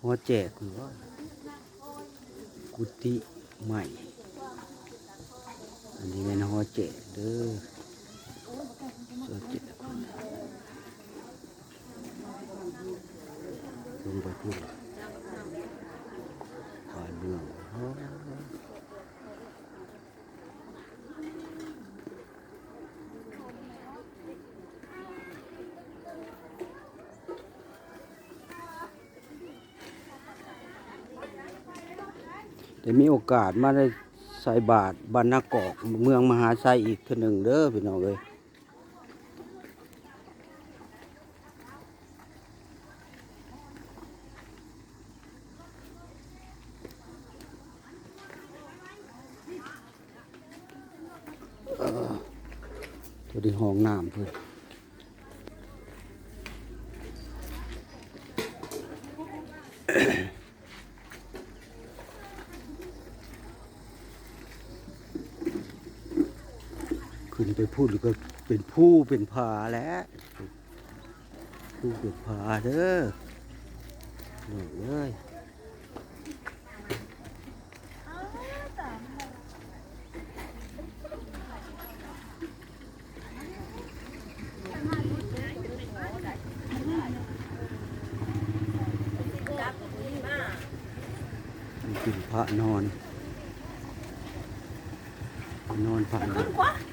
ຫໍແຈກ ກຸຕິໃໝ່. ອັນນີ້ແມ່ນຫໍແຈກເດີ ຫໍແຈກ ລົງໄປພຸ້ນ ປາຍເມືອງ. ໄດ້ມີໂອກາດມາໄດ້ໃສ່ບາດບ້ານນາກອກ ເມືອງມະຫາໄຊອີກເທື່ອໜຶ່ງເດີພີ່ນ້ອງເອີຍ. ເອີ ໂຕນີ້ຫ້ອງນ້ຳເພິ່ນ ຂຶ້ນໄປພຸ້ນກໍເປັນພູເປັນຜາແຫຼະ ພູເປັນຜາເດີ ນ້ອງເອີຍ. ນີ້ເປັນພະນອນ ພະນອນ ພະນອນ.